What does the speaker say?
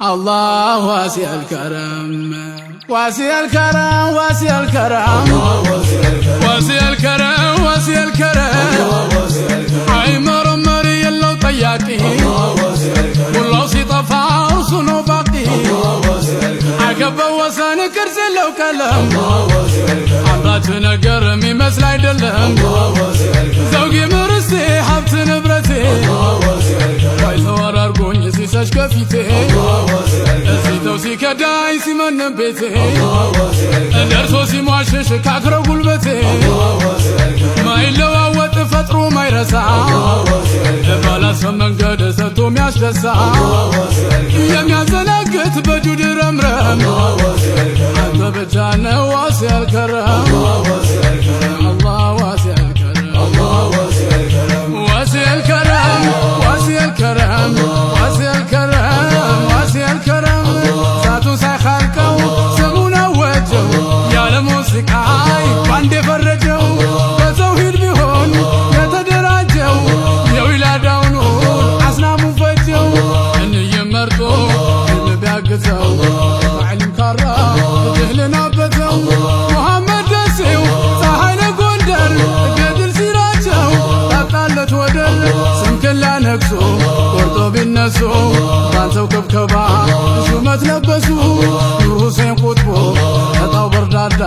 አላህ ዋሲዐል ከረም፣ ዋሲዐል ከረም፣ ዋሲዐል ከረም፣ ዋሲዐል ከረም፣ ዋሲዐል ከረም። አይመረመር፣ የለው ጠያቂ፣ ሙላው ሲጠፋ እርሱ ነው ባቂ። አገባው ወሰን፣ ቅርጽ የለው ቀለም፣ አንዳች ነገር የሚመስል አይደለም። ዘውጌ፣ ምርስቴ፣ ሀብት ንብረቴ፣ ባይተዋር አርጎኝ ሲሸሽ ከፊቴ፣ ሲተው ሲከዳኝ ሲመንም ቤቴ፣ ደርሶ ሲሟሽሽ ካክረው ጉልበቴ፣ ማይለዋወጥ ፈጥሮ ማይረሳ፣ ባላሰብ መንገድ ሰጥቶ የሚያስደሳ፣ የሚያዘናግት በጁድ ረምረም፣ አንተ ብቻ ነው ዋሲዐል ከረም። አላህ ዋሲዐል ከረም፣ ዋሲዐል ከረም፣ ዋሲዐል ከረም፣ ዋሲዐል ከረም፣ ዋሲዐል ከረም። ዛቱን ሳይኸልቀው ስሙን አወጀው፣ የዓለሙን ስቃይ ባንዴ ፈረጀው። በተውሂድ ቢሆን የተደራጀው፣ የዊላዳው ኑር አስናሙን ፈጀው። እንይም መርጦ ዕልም ቢያግዘው፣ ታዕሊም ካራ ጅህልን አበተው። ሙሐመድ ደሴው ፀሐይ ለጎንደር፣ ገድል ሲራቸው ታጣለት ወደር። ስምክን ሊያነግሱ ቆርጦ ቢነሱ፣ ባንተው ከብከባ ሹመት ለበሱ። ኑር ሁሴን ቁጥቦ እጣው በርዳዳ